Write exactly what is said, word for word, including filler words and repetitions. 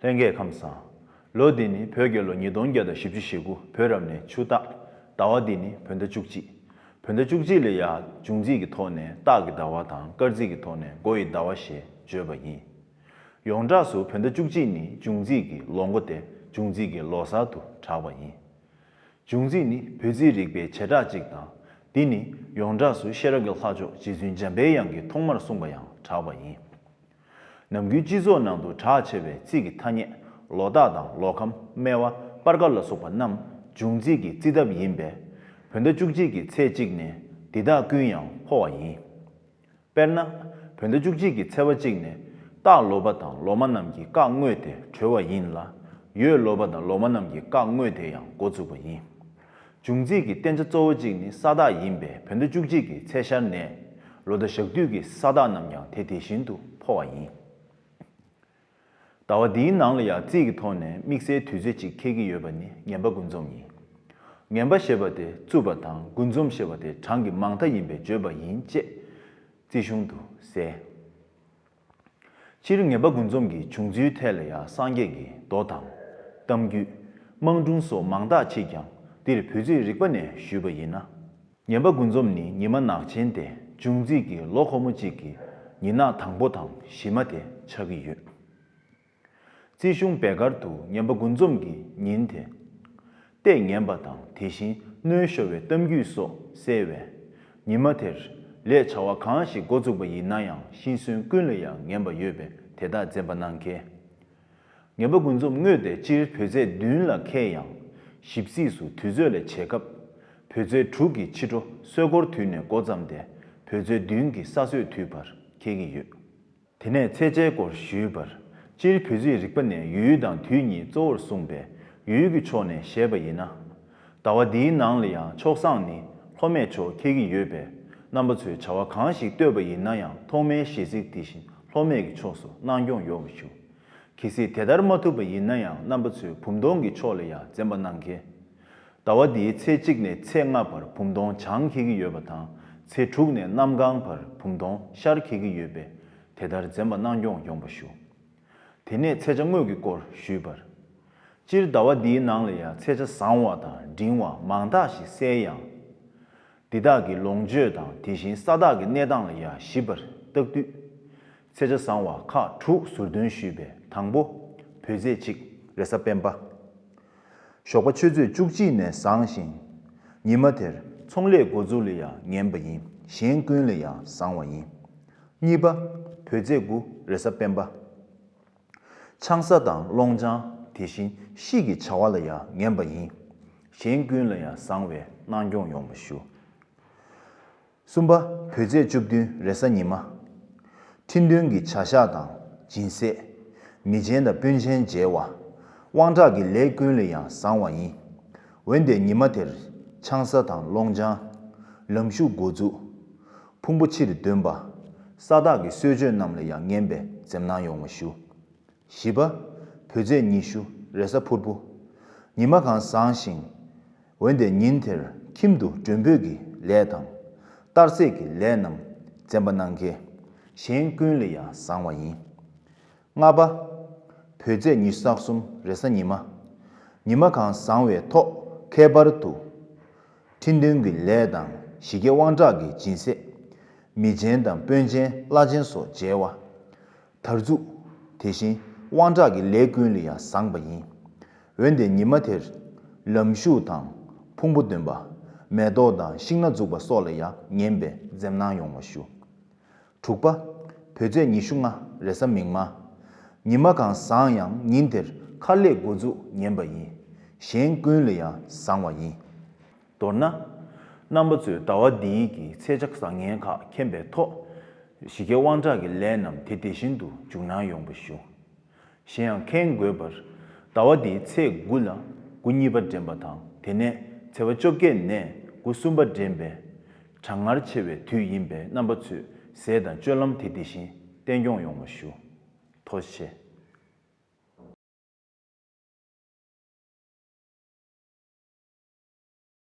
ལྷན་རྒྱས་ཁམས་བཟང་། ལོ་འདི་ནི་བོད་རྒྱལ་ལོ་ཉིས་སྟོང་བརྒྱ་དང་བཞི་བཅུ་ཞེ་དགུ་བོད་རབ་གནས་ཆུ་སྟག་ཟླ་བ་འདི་ནི་བོད་ཟླ་བཅུ་གཅིག་བོད་ཟླ་བཅུ་གཅིག་ལ་ཡང་འབྱུང་རྩིས་ཀྱི་ཐོག་ནས་སྟག་གི་ཟླ་བ་དང་སྐར་རྩིས་ཀྱི་ཐོག་ནས་སྒོ་ཡི་ཟླ་བ་ཞེས་བརྗོད་པ་ཡིན། ཡོངས་གྲགས་སུ་བོད་ཟླ་བཅུ་གཅིག་ནི་འབྱུང་རྩིས་ཀྱི་ལོ་མགོ་སྟེ་འབྱུང་རྩིས་ཀྱི་ལོ་གསར་དུ་གྲགས་པ་ཡིན། འབྱུང་རྩིས་ནི་བོད་རྩིས་རིག་པའི་བྱེ་བྲག་ཅིག་དང་། འདི་ནི་ཡོངས་གྲགས་སུ་ཤེས་རབ་ཀྱི་ལྷ་མཆོག་རྗེ་བཙུན་འཇམ་པའི་དབྱངས་ཀྱིས་ཐོག་མར་གསུངས་པ་ཡང་གྲགས་པ་ཡིན། ནམ་རྒྱུན་སྤྱི་ཚོགས་ནང་དུ་གྲགས་ཆེ་བའི་རྩིས་ཀྱི་ཐ་སྙད་ལོ་སྟག་དང་ལོ་ཁམས་སྨེ་བ་སྤར་ཁ་ལ་སོགས་པ་རྣམས་འབྱུང་རྩིས་ཀྱི་རྩིས་ཐབས་ཡིན་པས། བོད་ཟླ་བཅུ་གཅིག་གི་ཚེས་གཅིག་ནས་འདི་དག་ཀུན་ཡང་འཕོ་བ་ཡིན། དཔེར་ན། བོད་ཟླ་བཅུ་གཅིག་གི་ཚེས་པ་གཅིག་ནས་སྟག་ལོ་པ་དང་ལོ་མ་རྣམས་ཀྱི་སྐག་དངོས་དེ་གྲོལ་བ་ཡིན་ལ། ཡོས་ལོ་པ་དང་ལོ་མ་རྣམས་ཀྱི་སྐག་དངོས་དེ་ཡང་འགོ་བཙུགས་པ་ཡིན། འབྱུང་རྩིས་ཀྱི་བསྟན་བྱ་གཙོ་བོ་གཅིག་ནི་ས་སྟག་ཡིན་པས་བོད་ཟླ་བཅུ་གཅིག་གི་ཚེས་ཤར་ནས་ལོ་ཟླ་ཞག་དུས་ཀྱི་ས་སྟག་རྣམས་ཀྱང་དེ་དེ་བཞིན་དུ་འཕོ་བ་ཡིན། ཟླ་བ་འདིའི་ནང་ལ་ཡང་རྩིས་ཀྱི་ཐོག་ནས་དམིགས་བསལ་དུས་ཚོད་ཅིག་འཁེལ་གྱི་ཡོད་པ་ནི་ངན་པ་དགུ་འཛོམས་ཡིན། ངན་པ་ཞེས་པ་དེ་རྩུབ་པ་དང་དགུ་འཛོམས་ཞེས་པ་དེ་གྲངས་ཀྱི་མང་མཐའ་ཡིན་པས་བརྗོད་པ་ཡིན་ཅེས་རྩིས་གཞུང་དུ་གསལ། སྤྱིར་ངན་པ་དགུ་འཛོམས་ཀྱི་བྱུང་ཚུལ་ཐད་ལ་ཡང་སངས་རྒྱས་ཀྱི་མདོ་དང་། གཏམ་རྒྱུད། དམངས་སྒྲུང་སོགས་མང་དག་མཆིས་ཀྱང་འདིར་བོད་རྩིས་རིག་པ་ནས་ཞུས་པ་ཡིན་ན། ངན་པ་དགུ་འཛོམས་ནི་ཉི་མ་ནག་ཆེན་ཏེ་འབྱུང་རྩིས་ཀྱི་ལོ་འཁོར་མོ་གཅིག་གི་ཉི་ནག་དང་པོ་དང་བཞི་མ་དེ་ཆགས་ཀྱི་ཡོད། རྩིས་གཞུང་བེ་དཀར་དུ་ངན་པ་དགུ་འཛོམས་ཀྱི་ཉིན་དེ། ལྟས་ངན་པ་དང་དེ་བཞིན་གནོན་ཤོར་བའི་གཏམ་རྒྱུད་སོགས་གསལ་བས། ཉི་མ་དེར་ལས་བྱ་བ་གང་ཞིག་འགོ་བཙུགས་པ་ཡིན་ན་ཡང་གཤིན་གསོན་ཀུན་ལ་ཡང་ངན་པ་ཡོད་པས་དེ་དག་འཛེམ་པ་གནང་གལ། ངན་པ་དགུ་འཛོམས་དངོས་དེ་སྤྱིར་བོད་ཚེས་བདུན་ལ་འཁེལ་ཡང་། ཞིབ་རྩིས་སུ་དུས་ཚོད་ལ་བྱེད་སྐབས། བོད་ཚེས་དྲུག་གི་ཕྱི་དྲོ་སྲོད་འཁོར་དུས་ནས་འགོ་བརྩམས་ཏེ་བོད་ཚེས་བདུན་གྱི་ས་སྲོད་དུས་བར་འཁེལ་གྱི་ཡོད། དེ་ནས་ཚེས་ཆའི་སྐོར་ཞུས་པར། སྤྱིར་བོད་རྩིས་རིག་པ་ནས་ཡུལ་དང་དུས་གཉིས་གཙོ་བོར་གསུངས་པས་ཡུལ་གྱི་ཕྱོགས་ནས་བཤད་པ་ཡིན་ན། ཟླ་བ་འདིའི་ནང་ལ་ཡང་ཕྱོགས་བཟང་ནི་ལྷོ་སྨད་ཕྱོགས་འཁེལ་གྱི་ཡོད་པས་རྣམ་པ་ཚོས་བྱ་བ་གང་ཞིག་གཏོད་པ་ཡིན་ན་ཡང་ཐོག་མའི་གཞས་ཚིག་དེ་བཞིན་ལྷོ་སྨད་ཀྱི་ཕྱོགས་སུ་གནང་སྐྱོང་ཡོང་བ་ཞུ། གལ་སྲིད་དེ་ལྟར་མ་ཐུབ་པ་ཡིན་ན་ཡང་རྣམ་པ་ཚོས་བུམ་སྟོང་གི་ཕྱོགས་ལ་ཡང་འཛེམ་པ་གནང་གལ། ཟླ་བ་འདིའི་ཚེས་གཅིག་ནས་ཚེས་ལྔ་བར་བུམ་སྟོང་བྱང་འཁེལ་གྱི་ཡོད་པ་དང་ཚེས་དྲུག་ནས་གནམ་གང་བར་བུམ་སྟོང་ཤར་འཁེལ་གྱི་ཡོད་པས་དེ་ལྟར་འཛེམ་པ་གནང་སྐྱོང་ཡོང་བ་ཞུ། དེ་ནས་ཚེས་ཆ་དངོས་ཀྱི་སྐོར་ཞུས་པར། སྤྱིར་ཟླ་བ་འདིའི་ནང་ལ་ཡང་ཚེས་ཆ་བཟང་བ་དང་འབྲིང་བ་མང་དག་ཞིག་གསལ་ཡང་། འདི་དག་གི་ལོངས་སྤྱོད་དང་དེ་བཞིན་ས་བདག་གི་གནས་སྟངས་ལ་ཡང་ཞིབ་པར་བརྟག་དུས། ཚེས་ཆ་བཟང་བ་ཁག་དྲུག་ཟུར་འདོན་ཞུས་པའི་དང་པོ། བོད་ཚེས་གཅིག་རེས་གཟའ་སྤེན་པ། ཞོགས་པ་ཆུ་ཚོད་བཅུ་གཅིག་ནས་བཟང་ཞིང་། ཉི་མ་དེར་ཚོང་ལས་འགོ་འཛུགས་ལ་ཡང་ངན་པ་ཡིན། གཞན་ཀུན་ལ་ཡང་བཟང་བ་ཡིན། གཉིས་པ། བོད་ཚེས་དགུ་རེས་གཟའ་སྤེན་པ། ཆང་ས་དང་སློང་ཆང་དེ་བཞིན་ཤིག་གི་བྱ་བ་ལ་ཡང་ངན་པ་ཡིན། གཞན་ཀུན་ལ་ཡང་བཟང་བས་གནང་སྐྱོང་ཡོང་བ་ཞུ། གསུམ་པ། བོད་ཚེས་བཅུ་བདུན་རེས་གཟའ་ཉི་མ། ཁྲི་འདོན་གྱི་བྱ་གཞག་དང་སྦྱིན་སྲེག་མི་ཆེན་དང་སྤུན་ཆེན་མཇལ་བ། དབང་དྲག་གི་ལས་ཀུན་ལ་ཡང་བཟང་བ་ཡིན། འོན་ཏེ་ཉི་མ་དེར་ཆང་ས་དང་སློང་ཆང་། ལམ་ཞུགས་འགོ་འཛུགས། ཕུང་པོ་ཕྱིར་འདོན་པ། ས་བདག་གི་གསོལ་མཆོད་རྣམས་ལ་ཡང་ངན་པས་འཛེམ་གནང་ཡོང་བ་ཞུ། བཞི་པ། བོད་ཚེས་ཉི་ཤུ་རེས་གཟའ་ཕུར་བུ། ཉི་མ་གང་བཟང་ཞིང་། འོན་ཏེ་ཉིན་དེར་ཁྱིམ་དུ་མགྲོན་འབོད་ཀྱི་ལས་དང་། གཏར་སྲེག་གི་ལས་རྣམས་འཛེམ་པ་གནང་གལ། གཞན་ཀུན་ལ་ཡང་བཟང་བ་ཡིན། ལྔ་པ། བོད་ཚེས་ཉི་ཤུ་རྩ་གསུམ་རེས་གཟའ་ཉི་མ། ཉི་མ་གང་བཟང་བའི་ཐོག་ཁྱད་པར་དུ། ཁྲི་འདོན་གྱི་ལས་དང་ཞི་རྒྱས་དབང་དྲག་གི་སྦྱིན་སྲེག་མི་ཆེན་དང་དཔོན་ཆེན་བླ་ཆེན་སོགས་མཇལ་བ། དར་འཛུགས། དེ་བཞིན་དབང་དྲག་གི་ལས་ཀུན་ལ་ཡང་བཟང་བ་ཡིན། འོན་ཏེ་ཉི་མ་དེར་ལམ་ཞུགས་དང་ཕུང་པོ་འདོན་པ། མེ་ཏོག་དང་ཤིང་སྣ་འཛུགས་པ་སོགས་ལ་ཡང་ངན་པས་འཛེམ་གནང་ཡོང་བ་ཞུ། དྲུག་པ། བོད་ཚེས་ཉི་ཤུ་ལྔ་རེས་གཟའ་མིག་དམར། ཉི་མ་གང་བཟང་ཡང་ཉིན་དེར་མཁར་ལས་འགོ་འཛུགས་ངན་པ་ཡིན། གཞན་ཀུན་ལ་ཡང་བཟང་བ་ཡིན། མདོར་ན། རྣམ་པ་ཚོས་ཟླ་བ་འདིའི་གི་ཚེས་ཆ་བཟང་ངན་ཁག་མཁྱེན་པའི་ཐོག་ཞི་རྒྱས་དབང་དྲག་གི་ལས་རྣམས་དེ་དེ་བཞིན་དུ་འཇུག་གནང་ཡོང་བ་ཞུ། གཞན་ཡང་མཁྱེན་དགོས་པར། ཟླ་བ་འདིའི་ཚེས་དགུ་ལ་དགུ་གཉིས་པ་འདྲེན་པ་དང་དེ་ནས་ཚེས་པ་བཅོ་བརྒྱད་ནས་དགུ་གསུམ་པ་འདྲེན་པའི་གྲང་ངར་ཆེ་བའི་དུས་ཡིན་པས་རྣམ་པ་ཚོས་ཟས་དང་སྤྱོད་ལམ་དེ་དེ་བཞིན་བསྟེན་སྐྱོང་ཡོང་བ་ཞུ། ཐུགས་རྗེ་ཆེ།